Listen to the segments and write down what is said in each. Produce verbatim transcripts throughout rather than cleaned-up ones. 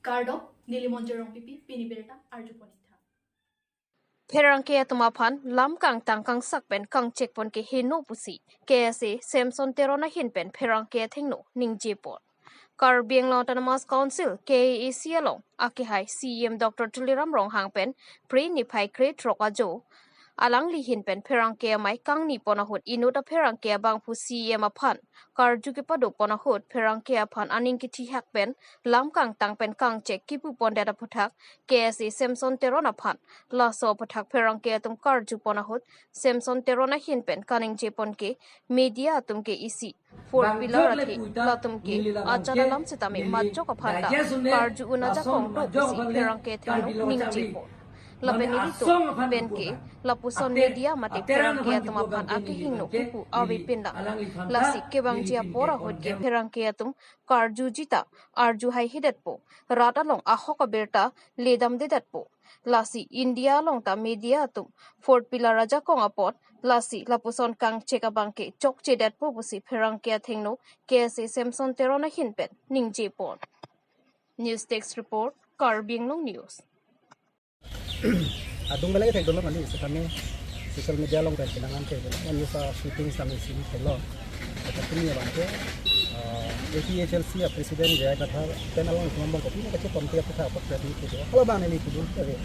Kardom, neli Monjir Rongpipi, pini birta arjupon-ik tha. Pherangke atum aphan lam kangtang kangsak pen kangchek pon ke heno pusi K S A Samson Teron ahin pen pherangke athengno ningje pon. Karbi Anglong Autonomous Council, K A A C along akehai C E M Doctor Tuliram Ronghang pen Phre niphai krethrok ajo alangli ahin pen pherangke amei kangni pon ahut inut apherangke abangphu C E M aphan karju kepado pon ahut pherangke aphan aning kethihak pen lam kangtang pen kangchek kipu pondet aphuthak K S A Samson Teron aphan. Laso aphuthak pherangke atum karju pon ahut Samson Teron ahin pen kaningje pon ke media atum ke isi four pillar athe latum ke ajat alam setame majok aphan ta karju un ajakong do pusi pherangke athengno ningje pon. Lapen nelitum pen ke lapuson media mate pherangke atum aphan akehingno kipu ave pinlang. Lasi kevangji apor ahut ke pherangke atum karjuji ta arju haihedetpo, rat along ahok abirta ledamdedetpo. Lasi India along ta media atum four pillar ajakong apot, lasi lapuson kangchek abang ke chokchedetpo pusi pherangke athengno K S A Samson Teron ahin pen ningje pon. News Desk Report, Karbi Anglong News. Adung belai thek dolo kali, setame social media along pen kenangan thek dolo. News a shooting setame isi thek lo. Kata pini abang ke, eh, A P H L C a president J I Kathar pen along kumambang kopi na kachetong ke aphuthak apot press meet kedo. Halabang neli kedo ke.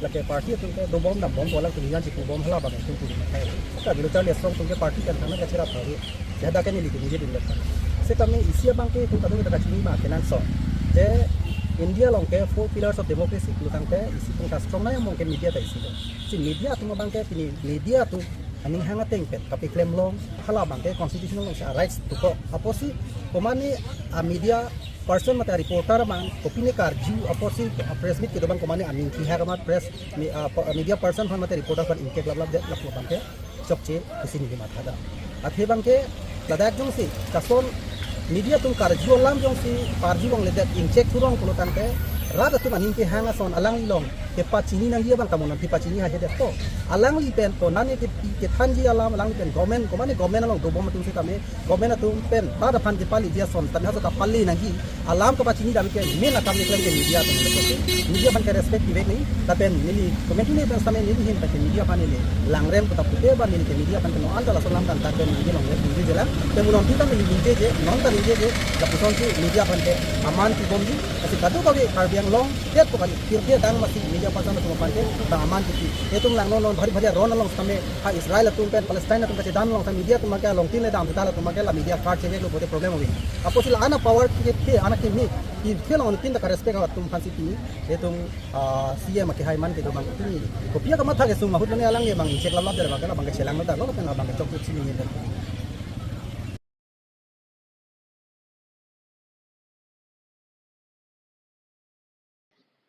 Lake party atum ke dobom dambom bolang kelingan chipubom halabang atum puri makai. Saka bilo charli asong atum ke party kan karena kacherap kali. Jada ke neli ke ningje dun lepa. Setame isi abang ke atum kadung kita kachini ma kenangsot. Je India along ke four pillars of democracy pulotangte isi atum ka strong na among ke media ta isi lo. Si media atum abang ke pini media atum aning hang ateng pen kapiklem long, halabang ke constitutional long si a rights dokok. Apotsi komane a media person mate reporter abang kopine karju apotsi a press meet kedo abang komane aning kethihak amat press me-, a, po-, media person aphan mate reporter aphan ingkek laplap det lapu abang ke chokche pusi neli matha dam. Athe abang ke ladak jongsi kason media atum karju alam jongsi parju longledet ingchek thurong pulotangte rat atum aning kehang ason alangli along kepachini nangji abang kamonan kepachini haihedetpo. Alangli pen konane ke, kethanji alam alangli pen government, komane government along dobom atum setame government atum pen rat aphan kepaliji ason tame haso kapale nangji alam kapachini dam ke main akam keklem ke media atum. Media aphan ke respect tivek nangji. Lapen neli comment ne pen setame neli ahin pen ke media aphan neli langrem kota pute ba neli ke media aphan ke non-anta laso alam kangtang pen neli longle neli jelang. Pen mo non ta neli ningje je, non ta ningje je, lapuson si media aphan ke aman kibomji. Lasi kadokave Karbi Anglong state ko kali, kir kir dang masi media person atum aphan ke bang aman kipi. Itum langnon non bhari bhari aron along setame ha Israel atum pen Palestine atum kachedam along setame media atum ke along tin le dam seta latum ke la media card chevek lo pute problem ave. Apotsi la-an a power ke ke ana kimi ki ke long tin ta ka respect atum aphan si pini itum, ah, C E M akehai man kedo abang pini. Kopi akamatha kesung ahut mane alang ke bang ingchek laplap det abang ke la abang ke chelang lo ta lo pen abang ke chokche chini ngi.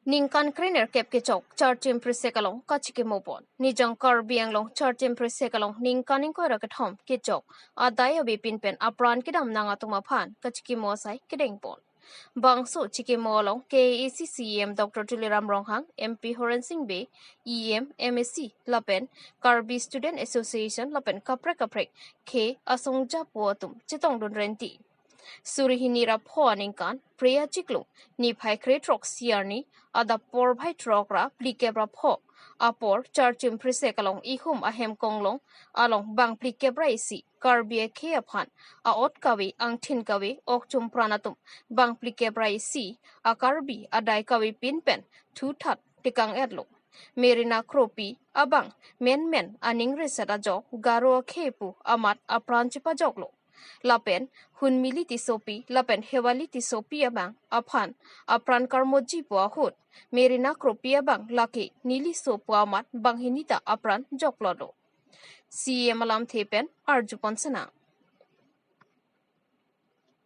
Ningkan krenerkep kechok Charchim Phresek along kachikimo pon. Nijang Karbi Anglong Charchim Phresek along ningkan ingkoi ra kethom kechok adai avepin pen apran kedam nang atum aphan kachikimo asai kedeng pon. Bangso chikimo along K A A C C E M Doctor Tuliram Ronghang, M P Horen Sing Bey, E M, M A C lapen Karbi Student Association lapen kaprek kaprek khei asong japo atum chetongdun renti. Suri hini ra pho aningkan Phre achiklo niphai krethrok isi arni adap porphai throk ra phlikep ra pho apor Charchim Phresek along ihum ahem konglong along bang phlikep ra isi Karbi akhei aphan a-ot kave angthin kave okchum pran atum bang phlikep ra isi a-Karbi adai kavepin pen thuthat tekang-etlo. Merina Kropi abang menmen aning reset ajok Garo akhei pu amat apran chepajoklo. Lapen Hunmili Tissopi lapen Hewali Tissopi abang aphan apran karmoji pu ahut Merina Kropi abang lake neliso pu amat banghini ta apran joklotlo. C E M alamthe pen arjupon sena.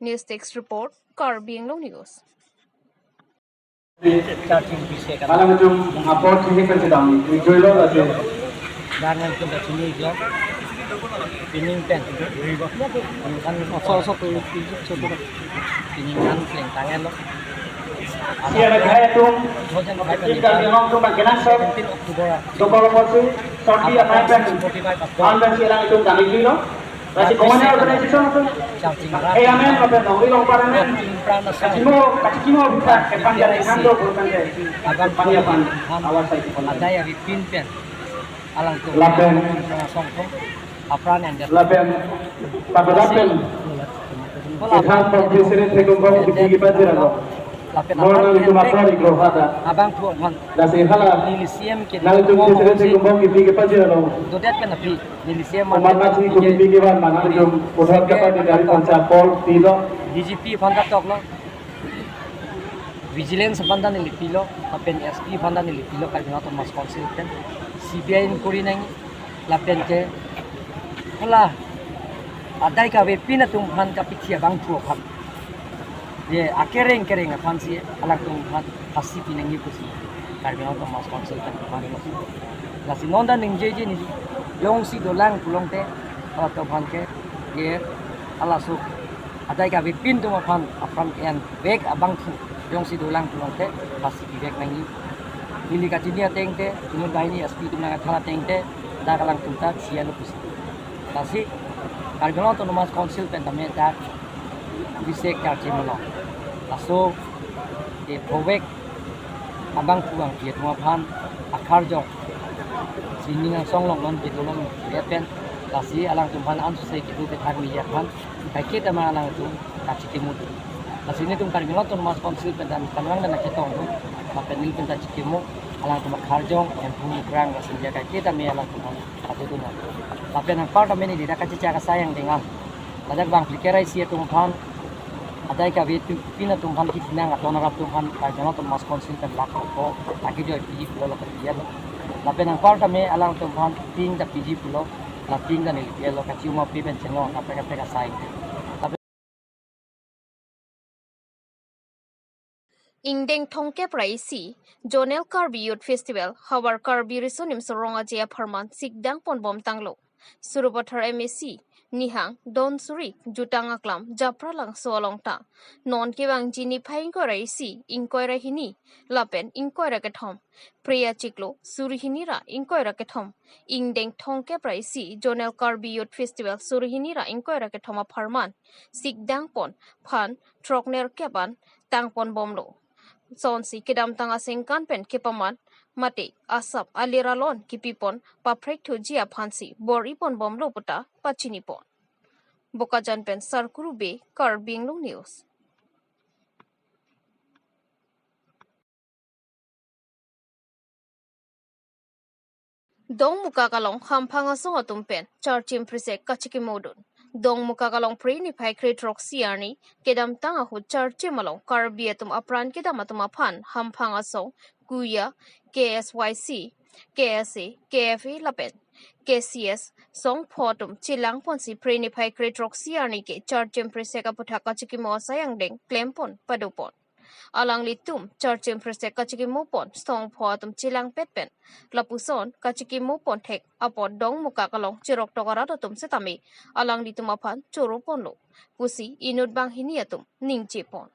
News Desk Report, Karbi Anglong News. Charchim Phresek along. Alam itum apor tinggi pen sedang dijual lo tadi. Barang pun tak sini lo. Pining pen. Kan osok osok tu, tu, tu, tu. Pining kan seleng tangan lo. Siya nagkaya tum. Hojen bhai pen. Itum kan binong tum bang kenangsot. Seventeen October. Dokol apotsi sorti amei pen. Forty-five October. An pen silang itum kami lo. Lasi common organization atum, A M M lapen Longri Longpar A M M, kachimo, kachikimo bisa kepanjang ikan do kurang ke, abang paniapan awal saya kepon. Adai avi pin pen alangtum lapen songkong apran yang lapen pada lapen kethan pembisaran tekong kong kiti kipajir along. Lapen non apran nangtum yang aktor iklo hada. Abang tuang han. Lasi hala neli C M ke nangtum pembisaran tekong kong kiti kipajir along. Dodet kan api. Neli C M oman mati komiti kevan manang jum puthot kapati dari pancha pol pilo. D G P aphan ta toklo. Vigilance aphan ta neli pilo. Lapen S P aphan ta neli pilo Karbi Anglong Autonomous Council pen. C B I inquiry nang lapen ke hala adai kave pin atum aphan kapithi abangphu aphan. Ye, akereng kereng aphan si alangtum aphan phasi pinangji pusi Karbi Anglong Autonomous Council pen aphan lo. Lasi non ta ningjeji neli jongsi dolang pulote halatum aphan ke ye halaso adai kave pin atum aphan apran en vek abangphu jongsi dolang pulote phasi pivek nangji. Neli kachini ateng te, inut banghini S P atum nangkethan ateng te, dak alangtum ta sian lo pusi. Lasi Karbi Anglong Autonomous Council pen tame dak bisek charchim lo. Laso ke provek abangphu angki atum aphan akarjong sining angsong along non kedo along pen lasi alangtum aphan ansu se kedo kethak media aphan kaiketa ma alangtum kachikimo do. Lasi nelitum Karbi Anglong Autonomous Council pen ta kanvang dan ketong do. Lapen neli pen ta chikimo alangtum akarjong emphu mukrang lasi ya kaiketa me alangtum aphan atu tu na. Lapen anpar tame neli dak kachicha kasai angdeng an. Ladak bang phlikar isi atum aphan adai kave pin atum aphan kiti nang aton arap atum aphan Karbi Anglong Autonomous Council pen lak ko akejoi piji pulo lapen pilo. Lapen anpar tame alangtum aphan tin ta piji pulo, la tin ta neli pilo, kachuma pi pen chenglo kaprek kaprek asai. Ingdeng thomkep ra isi Zonal Karbi Youth Festival Havar Karbi Riso Nimso Rong Aje apharman sikdang ponbom tanglo. Sarupathar M A C Nihang Don Suri jutang aklam Japralangso along ta non kevangji niphai ingkoi ra isi, ingkoi ra hini lapen ingkoi ra kethom, Phre achiklo suri hini ra ingkoi ra kethom, ingdeng thomkep ra isi Zonal Karbi Youth Festival suri hini ra ingkoi ra kethom apharman sikdang pon phan throknerkep an tang ponbomlo. Sonsi kedamtang asengkan pen kepaman mate asap alir alon kipipon paphrekthuji aphansi bor-i ponbomlo puta pachini pon. Bokajan pen Sarkuru Bey, Karbi Anglong News. Dongmukak along hamphang asong atum pen charchim phrisek kachikimodun. Dongmukak along Phre niphai kre throksi arni kedamtang ahut charchim along Karbi atum apran kedam atum aphan hamphang asong Kuya, K S Y C, K S A, K F A lapen K C S songpho atum chelang ponsi Phre niphai kre throksi arni ke charchim phrisek aputhak kachikimo asai angdeng klem pon pado pon. Alanglitum charchim phrisek kachikimo pon songpho atum chelangpet pen lapuson kachikimo pon thek apot Dongmukak along cheroktok arat atum setame alanglitum aphan choro ponlo pusi inut banghini atum ningje pon.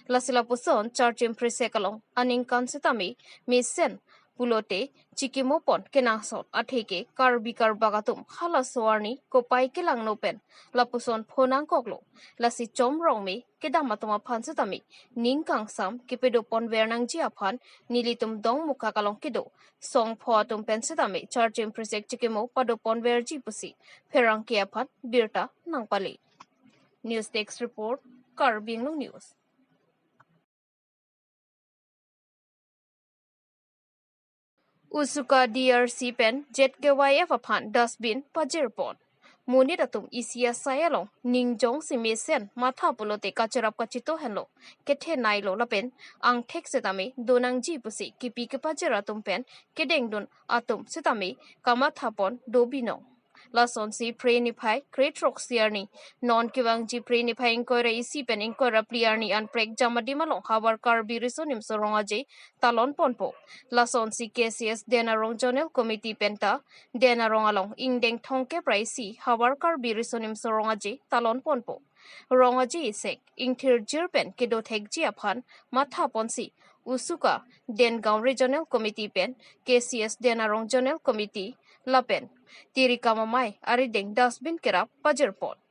Lasi lapuson charchim phrisek along aningkan setame mesen pulote chikimo pon kenangsot atheke Karbi Karbak atum halaso arni kopai kelangno pen lapuson phonangkoklo. Lasi Chom Rongme kedam atum aphan setame ning kangsam kepedo ponver nangji aphan nelitum Dongmukak along kedo songpho atum pen setame charchim phrisek chikimo pado ponverji pusi pherangke aphan birta nangpale. News Desk Report, Karbi Anglong News. Usuka D R C pen Z K Y F aphan dustbin pajir pon. Monit atum isi asai along ning jongsi mesen matha pulote kacherap kachito henlo, kethe nailo lapen angthek setame donangji pusi kipi kepajir atum pen kedengdun atum setame kamatha pon do binong. Lasonsi Phre niphai kre throksi arni non kevangji Phre niphai ingkoi ra isi pen ingkoi ra phli arni an prek jamadim along Havar Karbi Riso Nimso Rong Aje talon ponpo. Lasonsi K C S Den Arong Zonal Committee penta Den Arong along ingdeng thomkep ra isi Havar Karbi Riso Nimso Rong Aje talon ponpo. Rong Aje isek ingthirjir pen kedo thekji aphan matha ponsi Usuka Den Gaon Regional Committee pen K C S Den Arong Zonal Committee lapen Tirikam Amei arideng dustbin kerap pajirpon.